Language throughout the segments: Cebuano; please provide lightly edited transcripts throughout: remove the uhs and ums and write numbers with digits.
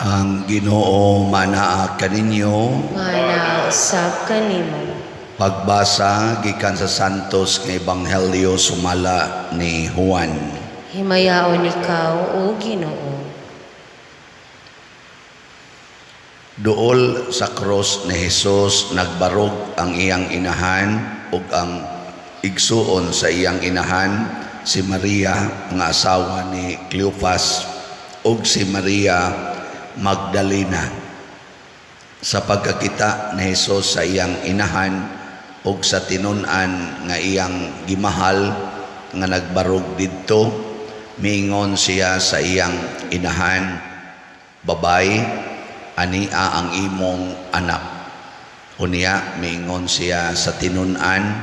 Ang Ginoo manaa kaninyo. Nga usab kanimo. Pagbasa gikan sa Santos nga Ebanghelyo sumala ni Juan. Himayaon ikaw, o Ginoo. Duol sa krus ni Jesus, nagbarog ang iyang inahan ug ang igsuon sa iyang inahan, si Maria nga asawa ni Cleopas, ug si Maria Magdalena. Sa pagkakita ni Jesus sa iyang inahan ug sa tinun-an nga iyang gimahal nga nagbarog didto, miingon siya sa iyang inahan, "Babay, ania ang imong anak." Unya miingon siya sa tinun-an,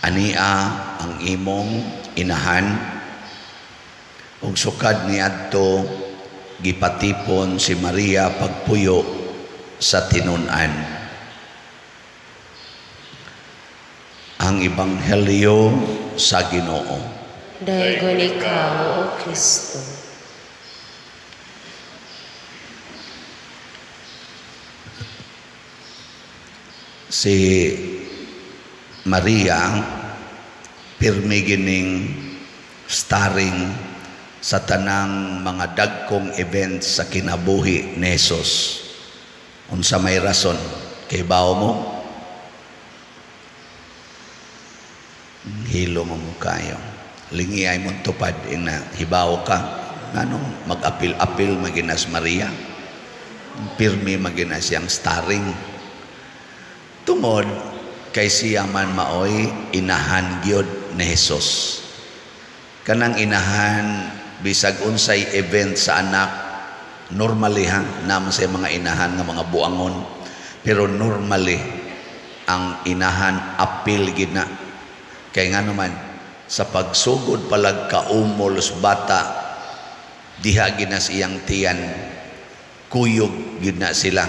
"Ania ang imong inahan." Ug sukad niadto, gipatipon si Maria pagpuyo sa tinun-an. Ang Ebanghelyo sa Ginoo. Daygon ikaw, O Kristo. Si Maria pirmi gining starring sa tanang mga dagkong events sa kinabuhi ni Jesus. Unsa may rason? Kay bao mo? Hilo mo mo kayo. Lingi ay mong tupad ina hibaw ka. Nganong mag-apil-apil maginas Maria? Pirmi maginas siyang starring. Tungod kay siya man maoy inahan gyud ni Jesus. Kanang inahan, bisag unsay event sa anak, normally ha, naman sa mga inahan nga mga buangon, pero normally ang inahan apil gid na. Kay nga naman sa pagsugod palag kaumol sa bata, diha gid na sa iyang tiyan, kuyog gid na sila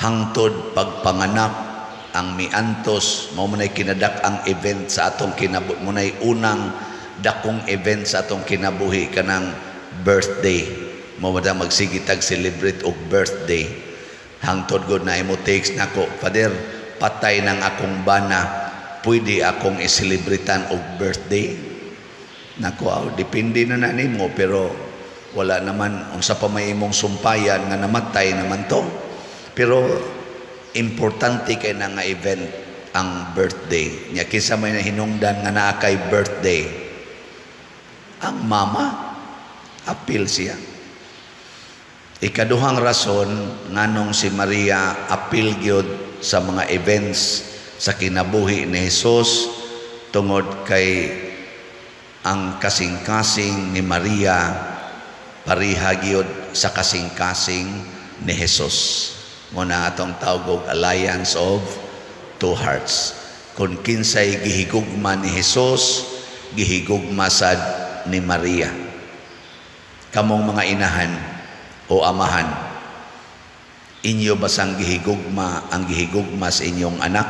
hangtod pagpanganak. Ang miantos mao man ay kinadak ang event sa atong kinabuhi, mo nay unang dakong event sa atong kinabuhi, kanang birthday. Mo ba magsige tag celebrate og birthday, hangtod gud na imo text nako, "Father, patay ng akong bana, pwede akong iselebritan og birthday?" Nako, aw, depende na na nimo, pero wala naman, unsa pa may imong sumpayan nga namatay naman to. Pero importante kay na nga event ang birthday nya. Kinsa may nahinungdan nga naa kay birthday? Ang mama, apil siya. Ikaduhang rason nganong si Maria apil gyud sa mga events sa kinabuhi ni Jesus, tungod kay ang kasing-kasing ni Maria pareha gyud sa kasing-kasing ni Jesus. Mo na atong tawag og alliance of two hearts. Kung kinsay gihigugma ni Jesus, gihigugma sad ni Maria. Kamong mga inahan o amahan, inyo basang gihigugma ang gihigugma sa inyong anak?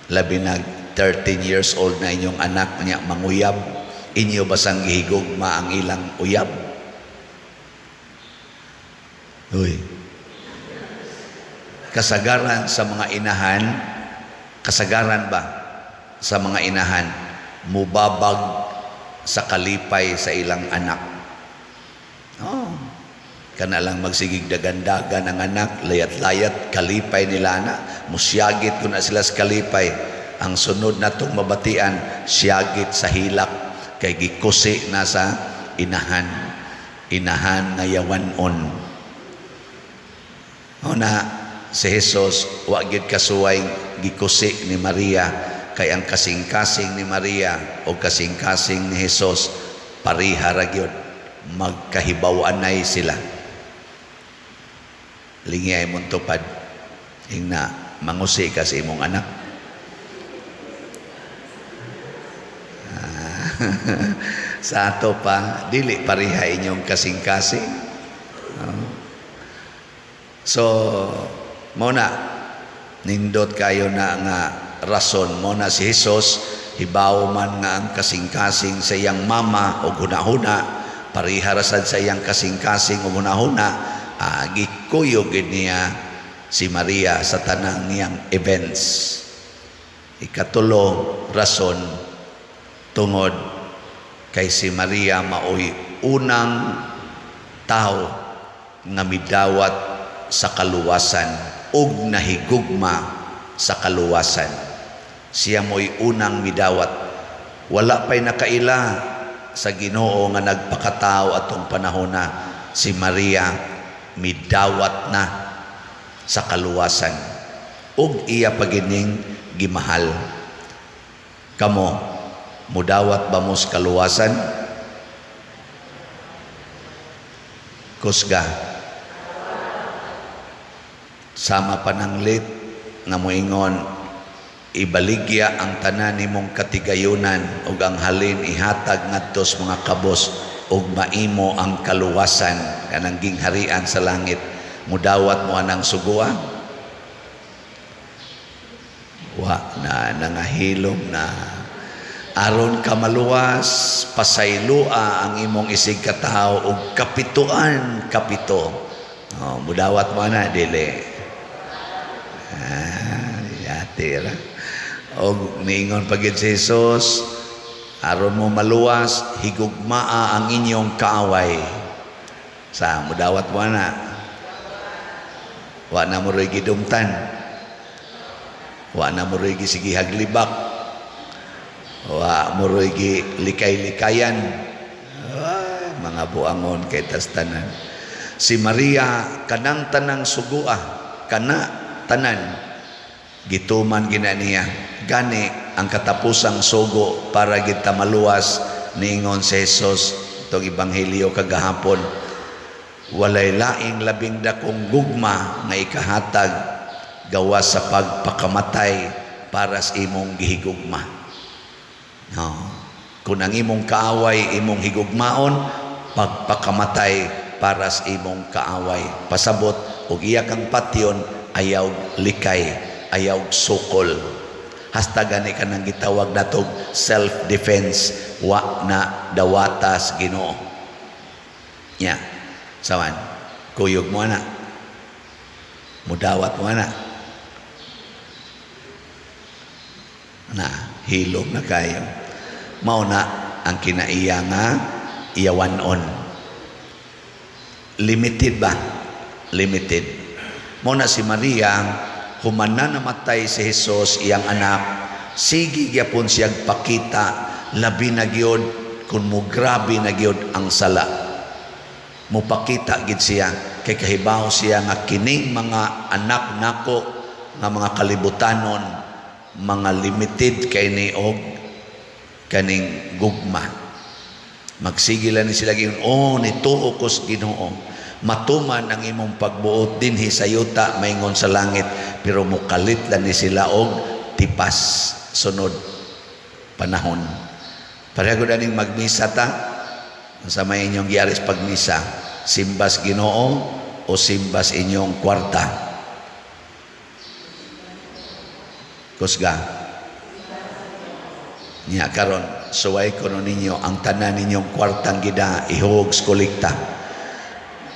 Labi nag 13 years old na inyong anak niya manguyab, inyo basang gihigugma ang ilang uyab? Uy. Kasagaran sa mga inahan, kasagaran ba sa mga inahan, mubabag sa kalipay sa ilang anak. Oh. Kana lang magsigig dagandagan ang anak, layat-layat, kalipay nila na, musyagit ko na sila sa kalipay. Ang sunod na itong mabatian, siyagit sa hilak, kay gikusi na sa inahan. Inahan nga yawanon. O na, si Jesus, wa gyud kasuway gikusi ni Maria, kay ang kasing-kasing ni Maria o kasing-kasing ni Jesus, pareha ra gyud, magkahibaw-anay sila. Lingi ay mong tupad, ingna mangusi ka sa imong anak. Sa ato pa, dili pareha inyong kasing-kasing. So, mo na, nindot kayo na nga rason. Mo na si Jesus, hibaw man nga ang kasing-kasing sa iyang mama o hunahuna, Pareha ra sad sa iyang kasing-kasing ug hunahuna, gikuyog gid niya si Maria sa tanang niyang events. Ikatulo rason, tungod kay si Maria maoy unang tao nga midawat sa kaluwasan ug nahigugma sa kaluwasan. Siya mo'y unang midawat. Wala pa'y nakaila sa Ginoo nga nagpakatao atong panahon na si Maria midawat na sa kaluwasan ug iya pagining gimahal. Kamo, mudawat ba mo sa kaluwasan? Kusga. Sama pananglit nga moingon, ibaligya ang tanan nimong katigayunan ug ang halin ihatag ngadto sa mga kabos ug maimo ang kaluwasan, kanang gingharian sa langit. Mudawat mo anang sugua? Wa na, nangahilom na. Aron ka maluwas, pasaylua ang imong isig katawo og kapituan kapito. Oh, mudawat mo na dili? Ah, yati ra. Og niingon pa gid si Jesus, aron mo maluwas, higugmaa ang inyong kaaway. Sa mudawat mo na? Wa na mo ro'y gidumtan. Wa na mo ro'y gisigihag libak. Wa mo ro'y likay-likayan. Ay, mga buangon kay tas tanan. Si Maria, kanang tanang sugua, kana tanan gituman gina niya. Gani ang katapusang sugo para kita maluwas, niingon si Jesus itong ebanghelyo kagahapon, walay laing labing dakong gugma nga ikahatag gawas sa pagpakamatay para sa imong gihigugma. No. Kung ang imong kaaway imong higugmaon, pagpakamatay para sa imong kaaway. Pasabot, og iya kang patyon, ayaw likay, ayaw sukol. Hasta gani kanang gitawag natog self-defense, wa na dawatas Ginoo. Nya, sawan, kuyog mo na. Mudawat mo na. Na, hilom na kayo. Mao na ang kinaiya nga iyawan-on. Limited ba? Limited. Mao na si Maria, human na namatay si Jesus, iyang anak, sige gyapon siyang pakita, labi na gyud kung mo grabe na gyud ang sala. Mupakita gid siya, kay kahibaw siya nga kining mga anak nako nga mga kalibutanon, mga limited kay ni og kaning gugma. Magsige lang ni sila giyon, oh, nituo ko sa Ginoo. Matuman ang imong pagbuot dinhi sa yuta maingon sa langit, pero mukalit lang ni sila og tipas sunod panahon. Pareho gud aning magmisa ta. Sa may inyong giaris pagmisa, simbas Ginoo o simbas inyong kwarta? Kusga. Nya karon suway kuno ninyo ang tanan ninyong kwartang gida ihog sa kolekta.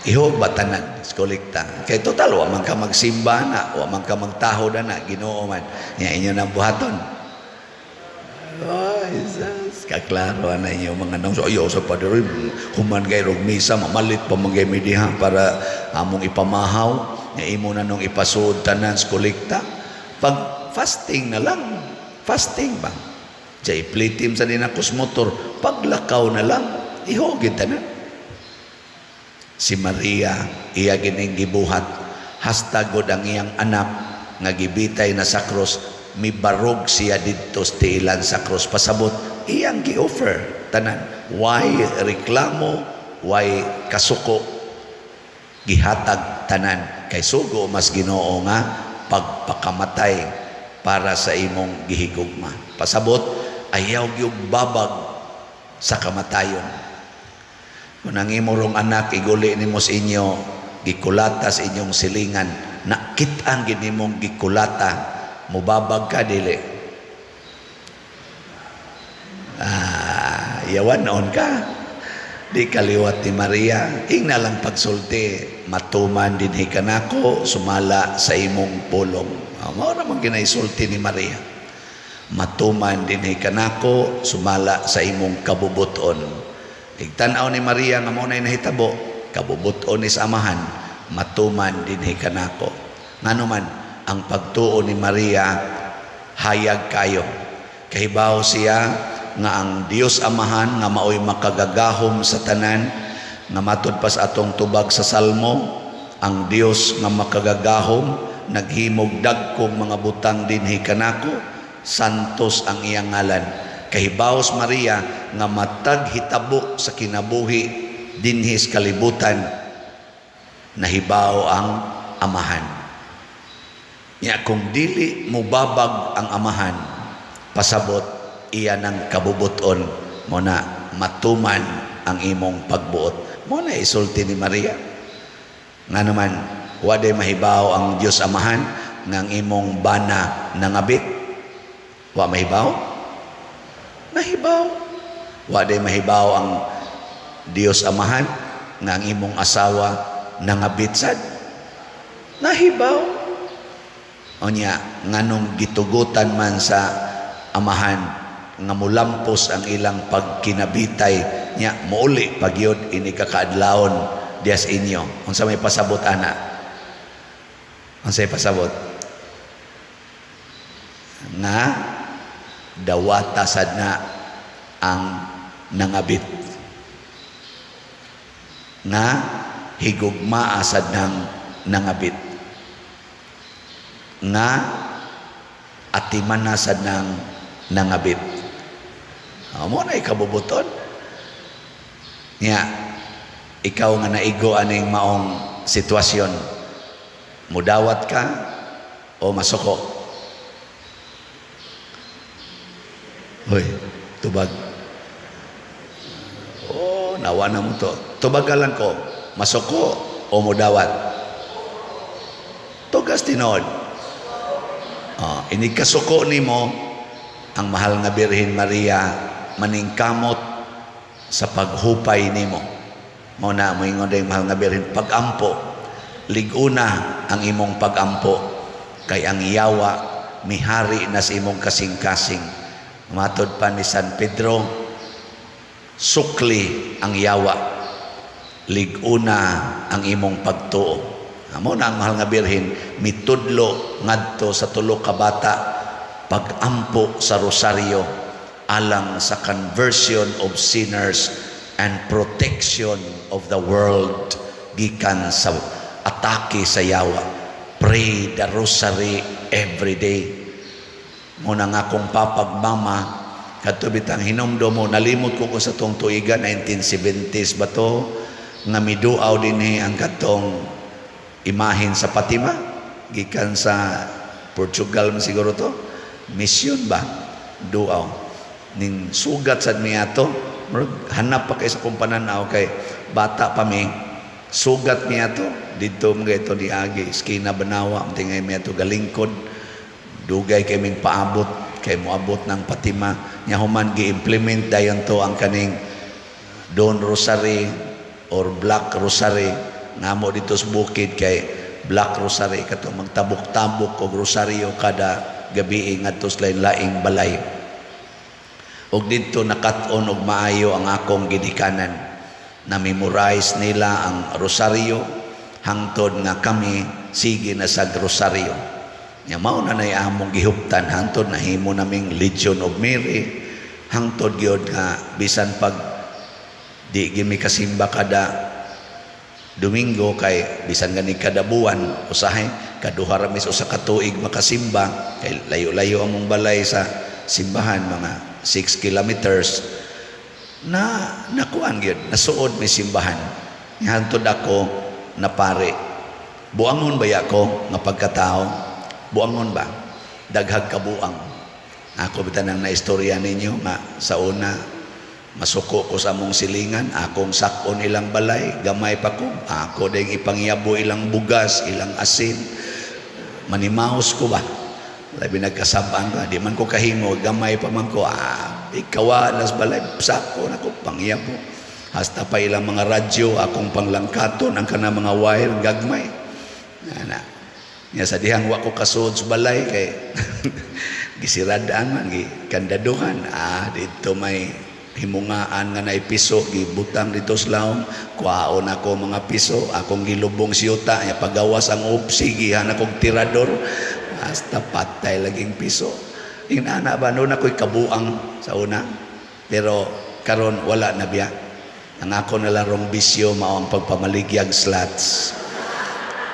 Ihog ba tanan sa kolekta? Kay total wa man ka magsimba na, wa man ka magtahod na, Ginoo man. Nya inyo nang buhaton. Ay, Jesus. Kaklaro na inyo mga nang so, ayaw sa padre, human kay rog misa, mamalit pa man kay mi diha para among ipamahaw, nya imo na nung ipasuod tanan sa kolekta. Pag fasting na lang, fasting ba? Sa iplitim sa dinakos motor, paglakaw na lang, ihogin tanan. Si Maria, iya gining gibuhat, hasta god ang iyang anak nga gibitay na sa krus, mibarog siya didto sa tiilan sa krus. Pasabot, iyang gi-offer tanan. Why reklamo, why kasuko, gihatag tanan. Kay sugo mas Ginoo nga pagpakamatay para sa imong gihigugma. Pasabot, ayaw gyud babag sa kamatayon. Kung ang imong anak iguli nimo sa inyo, gikulata sa inyong silingan, nakit-ang gid nimong gikulata, mubabag ka dili? Ah, yawan noon ka. Di kaliwat ni Maria, ingna lang pagsulti, "Matuman dinhi kanako sumala sa imong pulong." Ah, mao ra man ginaisulti ni Maria. "Matuman dinhi kanako sumala sa imong kabubuton." Igtan-aw ni Maria nga mao nay nahitabo, kabubuton ni sa Amahan, "Matuman dinhi kanako." Ngano man ang pagtuo ni Maria hayag kayo. Kahibaw siya nga ang Dios Amahan nga maoy makagagahom sa tanan, nga matud pa sa atong tubag sa Salmo, ang Dios nga makagagahom naghimog dagkong mga butang dinhi kanako, santos ang iyang ngalan. Kahibaw si Maria nga matag hitabo sa kinabuhi dinhi sa kalibutan, nahibaw ang Amahan. Nya kung dili mubabag ang Amahan, pasabot iya ng kabubuton mo na matuman ang imong pagbuot. Mo na isulti ni Maria. Nga naman, waday mahibaw ang Dios Amahan nga ang imong bana nangabit? Wa mahibaw? Nahibaw. Waday mahibaw ang Dios Amahan nga ang imong asawa nangabit sad? Nahibaw. Unya, nganong gitugutan man sa Amahan nga mulampos ang ilang pagkinabitay, nya muuli pagyod ini kakaadlawon dias inyo? Unsa may pasabot ana? Unsa may pasabot? Nga dawata sad na ang nangabit, nga higugmaa sad ng nangabit, nga atiman na sad ng nangabit. Oh, mo na ikabubuton. Nya, ikaw nga naigo aning maong sitwasyon, mudawat ka o masuko? Hoy, tubag. Oh, nawa na mo to. Tubagan lang ko, masuko o mudawat? Tugas tinuod. Oh, inig kasuko nimo, ang mahal nga Birhen Maria maningkamot sa paghupay nimo. Mao na moingon dayong mahal nga Birhen, "Pagampo, liguna ang imong pagampo kay ang yawa mihari na sa imong kasing-kasing." Matod pa ni San Pedro, "Sukli ang yawa, liguna ang imong pagtuo." Amo na ang mahal nga Birhen mitudlo ngadto sa tulo ka bata pagampo sa rosaryo alang sa conversion of sinners and protection of the world gikan sa atake sa yawa. Pray the rosary every day. Muna nga akong papag mama kadto bitang hinumdom mo, nalimot ko sa tong tuiga, 1970s ba to, nga miduaw dinhi ang katong imahen sa Fatima gikan sa Portugal man siguro to, mission ba, duaw ning sugat sad mi ato. Murag hanap pa kay sa kong pananaw kay bata pa mi. Sugat mi ato didto, mga ito diagi eskina Banawa tingay mi ato galingkod, dugay kay ming paabot kay moabot ng Fatima. Nya human gi-implement dayon to ang kaning Dawn Rosary or Black Rosary ngamo dito sa bukid, kay Black Rosary kato magtabok-tabok og rosaryo kada gabi ngadto sa lain-laing balay. Ug didto nakat-on og maayo ang akong gidikanan. Na memorize nila ang rosaryo hangtod nga kami sige na sa rosaryo. Nya mao na nay among gihuptan hangtod nahimo naming Legion of Mary, hangtod gyud nga bisan pag di gyud mi kasimba kada Domingo, kay bisan gani kada buwan usahay kaduha ra mis usa ka tuig makasimba kay layo-layo among balay sa simbahan, mga 6 kilometers na. Nakuan gyud, nasuod may simbahan hangtod ako na pare. Buangon ba ako nga pagkatao? Buangon ba? Daghag kabuang. Ako bitan ang naistorya ninyo nga sa una masuko ko sa among silingan, akong sakon ilang balay, gamay pa ko, ako ding ipangyabo ilang bugas, ilang asin. Manimaos ko ba? Labi nagkasabaan ko, di man ko kahimo, gamay pa man ko, ah, ikawa las balay, sako na ko, pangyabo. Hasta pa ilang mga radyo, akong panglangkaton ang kana mga wire gagmay. Ana. Nya sa dihang wa ko kasuod sa balay kay gisiradaan man, gi kandaduhan. Ah, dito may himungaan nga naay piso, gibutang dito sa lawom. Kuhaon ako mga piso, akong gilubong siyuta. Nya pagawas ang upsi, gihan akong tirador. Hasta patay laging piso. Inana ba noon ako'y kabuang sa una. Pero karon wala na biya. Ang ako nalarong bisyo mao ang pagpamaligyag slots.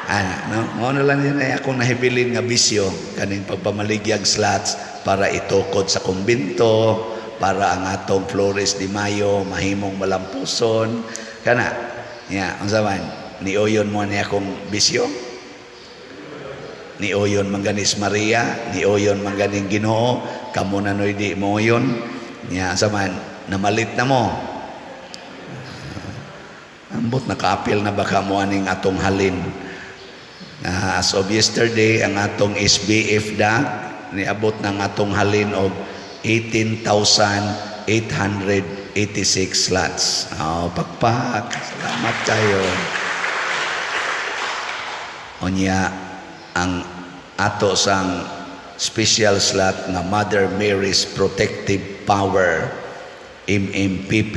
Ah, no? Mao na lang yun ay akong nahibilin nga bisyo kaning pagpamaligyag slots para itukod sa kumbinto, para ang atong Flores de Mayo mahimong malampuson. Kana, ya, unsa man niuyon mo ni akong bisyo? Niuyon man ganis Maria, niuyon man ganing Ginoo, kamo na noy di mo uyon. Nya unsa man, namalit na mo? Ambot nakaapil na baka mo aning atong halin. As of yesterday, ang atong SBF DAC niabot ng atong halin og 18,886 slots. Oh, pakpak. Salamat kayo. Unya ang ato sang special slot nga Mother Mary's Protective Power, MMPP,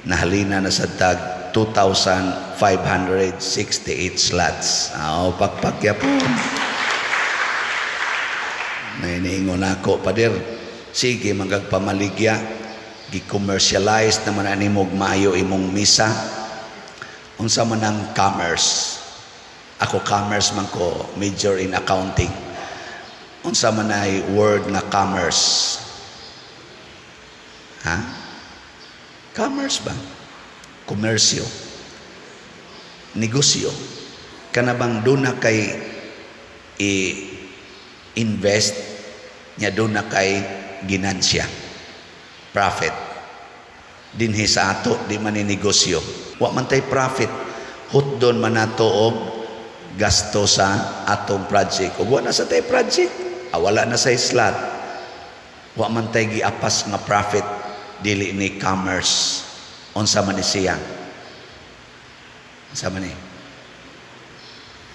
nahalina na sa tag 2,568 slots. Oh, pakpak yapon. May niingon ako, "Pader, sige magagpamaligya, gi-commercialize naman ani mo maayo imong misa." Unsa man ang commerce? Ako, commerce man ko, major in accounting. Unsa man ay word nga commerce? Ha? Commerce ba? Komersyo. Negosyo. Kana bang doon na kay i-invest nya doon na kay ginansya. Profit. Dinhi sa ato, di man ni negosyo. Wa man tay profit. Hutdon man nato og gasto sa atong project. Ug wa na sa tay project, ah, wala na sa slot. Wa man tay giapas nga profit, dili ni commerce. Unsa man ni siya? Unsa man ni?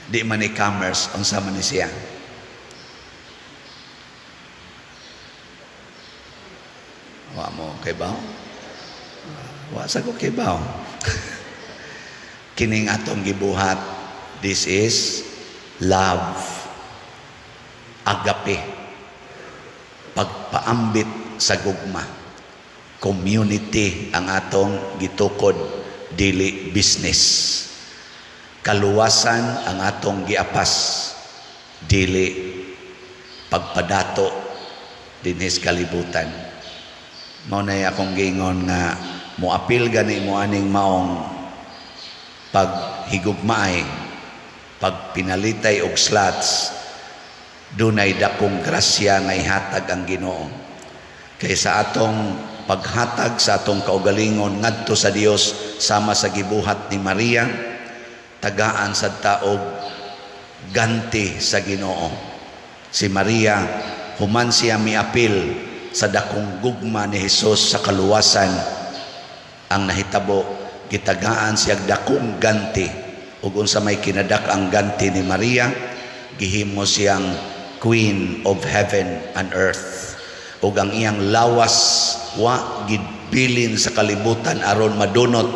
Di man ni commerce, unsa man ni siya? Wa mo kay ba? Wa sa ko kay ba? Kining atong gibuhat, this is love. Agape. Pagpaambit sa gugma. Community ang atong gitukod, dili business. Kaluwasan ang atong giapas, dili pagpadato dinhi sa kalibutan. Mao na akong giingon nga moapil gani mo aning maong paghigugmaay, pagpinalitay og slots, dunay dakong grasya nga ihatag ang Ginoo. Kay sa atong paghatag sa atong kaugalingon ngadto sa Dios sama sa gibuhat ni Maria, tagaan sad ta og ganti sa Ginoo. Si Maria, human siya miapil sa dakong gugma ni Hesus sa kaluwasan, ang nahitabo, gitagaan siya dakong ganti. Ug unsa may kinadak ang ganti ni Maria? Gihimo siyang Queen of Heaven and Earth. Ug ang iyang lawas wa gibilin sa kalibutan aron madunot,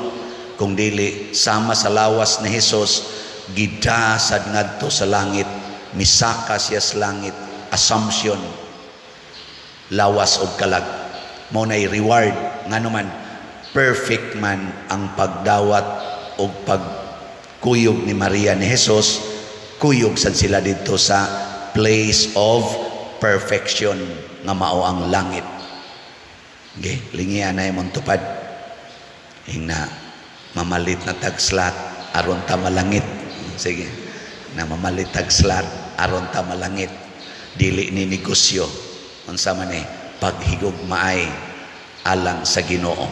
kung dili sama sa lawas ni Hesus gidasad ngadto sa langit. Misaka siya sa langit, assumption, lawas og kalag. Mao nay reward. Ngano man, perfect man ang pagdawat og pagkuyog ni Maria ni Jesus, kuyog sad sila didto sa place of perfection nga mao ang langit. Okay, lingian na imong tupad. Ingna mamalit na tag slot aron ta malangit. Sige. Na mamalit tag slot aron ta malangit. Dili ni negosyo. Unsa man ni? Paghigugmaay alang sa Ginoo.